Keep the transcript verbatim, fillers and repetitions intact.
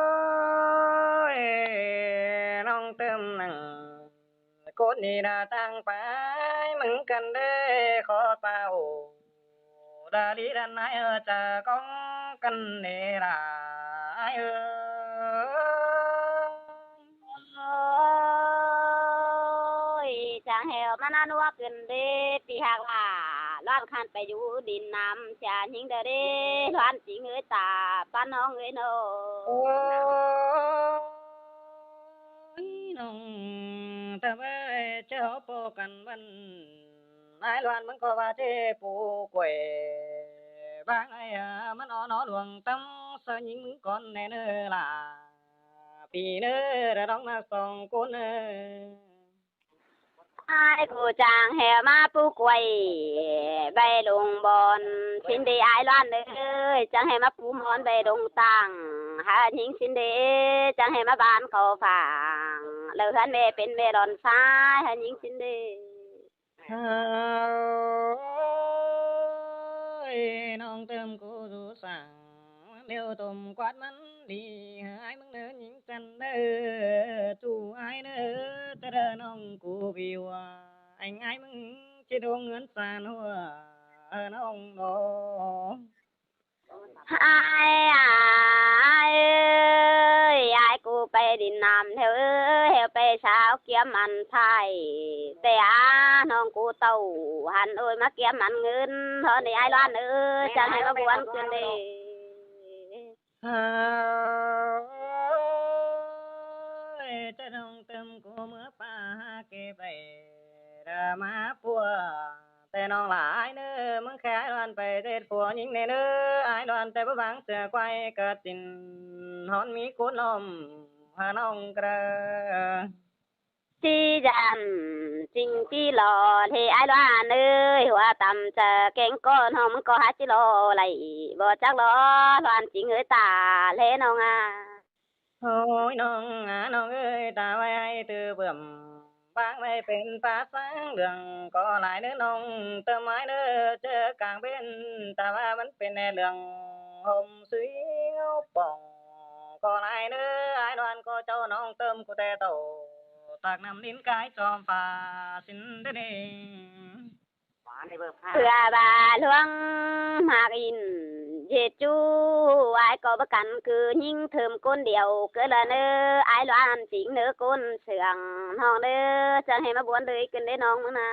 Ôi, ꞌnọng ꞌtơm ꞌnăng ꞌcốn đi đa ꞌtáng pay ꞌmứng căn đé khót pao. Đa đi đan ải ơ, chả ꞌcóng căn đi đa ải ơ. Ôi, chắng hẻo ꞌmắn ăn ꞌhua căn đé, pi ꞌhặc lả ꞌluôn khăn pay dú đin ꞌnặm, chả ꞌnhính đa đé ꞌluôn chính ới ta, ꞌpắn ꞌnọng ới ꞌnọ. Ôi, ꞌnọng ꞌtơm ơi, ꞌchớ ꞌpo căn ꞌmắn, ải ꞌluôn ꞌmắn ꞌcọ ꞌva ꞌchớ pú quay, ꞌváng ải ơ, ꞌmắn ók ꞌnọ luông ꞌtắm, ꞌsớ ꞌnhính ꞌmứng cón ꞌnê ꞌnớ lả, pi ꞌnớ đa ꞌnọng ꞌnạ song ꞌcốn ꞌnớ. Ải ꞌcọ chắng hẻo ꞌmá pú quay, ꞌvạy lông bón sính đê ải ꞌluôn ơi, chắng hẻo ꞌmá pú món ꞌvạy lông tang, hảư ꞌnhính sính đê, chắng hẻo ꞌmá bán khảu phang, lỏ ꞌhướn ꞌmẹ pên ꞌmẹ lon ꞌsái, hảư ꞌnhính sính đê. Ôi, ꞌnọng ꞌtơm ꞌcú dú săng, điêu tôm quát ꞌmắn đi, ải ꞌmứng ꞌnớ ꞌnhính căn đé, ꞌchu ải ꞌnớ, ꞌchớ đa ꞌnọng ꞌcú ꞌviu, anh ải ꞌmứng ꞌchí đuống ꞌngớn san ꞌhua, ꞌnọng ꞌnọ. Ải, ải ơi, ải ꞌcú pay đin ꞌnặm ꞌhẹo ới, ꞌhẹo pay sáo kiêm ăn ꞌphại. Té á ꞌnọng ꞌcú tảu hẳn ôi ꞌmá kiêm ăn ꞌngớn, ꞌhọn đi ải ꞌluôn ới, chắng hẻo ꞌmá buôn căn đé. Ôi, ꞌchớ ꞌnọng ꞌtơm ꞌcú ꞌmứa ꞌpá ꞌhặc kê pay, đa ꞌmá pua. Té ꞌnọng lả ải ꞌnớ, ꞌmứng khe ải ꞌluôn pay ꞌdệt phua ꞌnhính ꞌnê ꞌnớ, ải ꞌluôn té báu báng sia quay cát tin, ꞌhọn ꞌmí ꞌcốn ꞌnọm, hảư ꞌnọng ꞌcọ đa. ꞌChí dản, chính ꞌchí lo, ꞌlế ải ꞌluôn ới, ꞌhua tăm ꞌchớ kéng ꞌcọ ꞌnọng ꞌmứng ꞌcọ hák ꞌchí lo đảy, báu chắc lo, ꞌluôn chính ới ta, ꞌlế ꞌnọng a. Ôi ꞌnọng a, ꞌnọng ới, ta ꞌvạy ải tư bươn, báng ꞌvạy pên pá sáng lương ꞌcọ lai ꞌnớ ꞌnọng ꞌtơm ải ꞌnớ, ꞌchớ cang bến ta ꞌva ꞌmắn pên ꞌnê lương, hôm ꞌsúi ꞌngáu pỏng ꞌcọ lai ꞌnớ, ải ꞌluôn ꞌcọ ꞌchọ ꞌnọng ꞌtơm ꞌcú té tảu, tắc ꞌnặm đin cai chom pha sính đé ꞌnê. ꞌPưa ꞌva ꞌluống ꞌmặc in, ꞌdệt ꞌchu ải ꞌcọ báu căn cứ ꞌnhính thơm ꞌcốn điêu ꞌcứ ꞌlạ ꞌnớ, ải ꞌluôn chính ꞌnớ ꞌcốn sương ꞌnọng ꞌnớ, chắng hẻo ꞌmá buôn đới căn đé ꞌnọng ꞌmứng ꞌnạ.